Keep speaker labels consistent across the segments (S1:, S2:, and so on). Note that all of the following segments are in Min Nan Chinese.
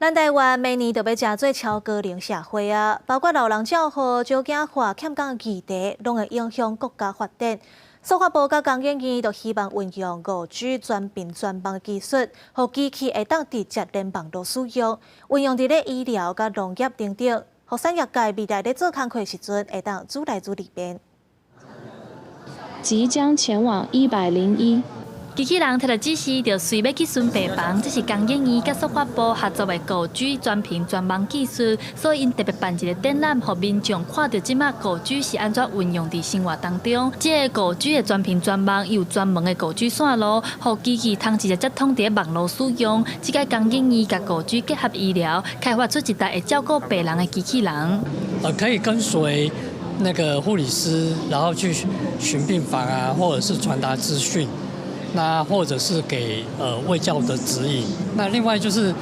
S1: 咱台灣明年就欲成做超高齡社會啊，包括老人照護、少子化、欠工議題，攏會影響國家發展。司法部佮工研院就希望運用5G 全頻專網技術，予機器會當直接連網路使用，運用佇咧醫療佮農業等等，予產業界未來咧做工課時陣，會當愈來愈利便。
S2: 即將前往101。
S3: 機器人提著指示，就隨欲去巡病房。這是工研院佮司法部合作的5G 全頻專網技術，所以𪜶特別辦一個展覽，予民眾看著這馬5G 是按怎運用佇生活當中。這个5G 的全頻專網有專門的5G 線路，予機器通直接接通佇網路使用。這擺工研院共5G 結合醫療，開發出一台會照顧病人的機器人。
S4: 可以跟隨那個護理師，然後去巡病房啊，或者是傳達資訊。那或者是給衛教的指引。那另外就是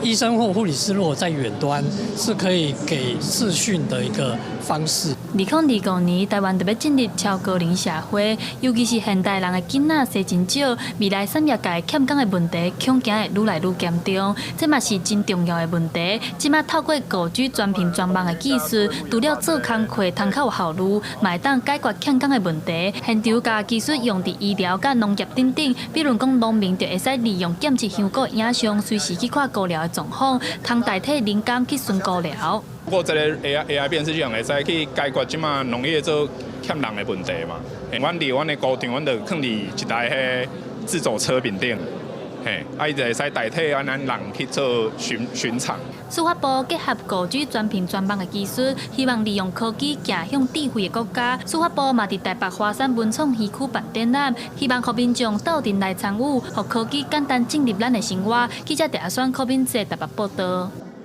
S4: 醫生或護理師如果在遠端，是可以給視訊的一個方式。
S3: 2025年，台灣就欲進入超高齡社會，尤其是現代人的囡仔生真少，未來產業界欠工的問題恐驚會愈來愈嚴重，這嘛是真重要的問題。這馬透過5G 全頻專網的技術，除了做工課通較有效率，嘛會當解決欠工的問題。現場共技術用佇醫療佮農業等等，比如講農民就會使利用檢測香菇影像，隨時去看菇寮的狀況，通代替人工去巡菇寮。
S5: 不過這个 AI 辨識系統會使去解決這馬農業做欠人的問題嘛。阮佇阮的菇場，阮就囥佇一台彼自走車面頂，嘿，啊伊就會使代替咱人去做巡巡場。
S3: 司法部結合5G 全頻專網的技術，希望利用科技走向智慧的國家。司法部嘛佇台北華山文創園區辦展覽，希望予民眾鬥陣來參與，予科技簡單進入咱的生活。記者鄭阿雙、柯敏哲台北報道。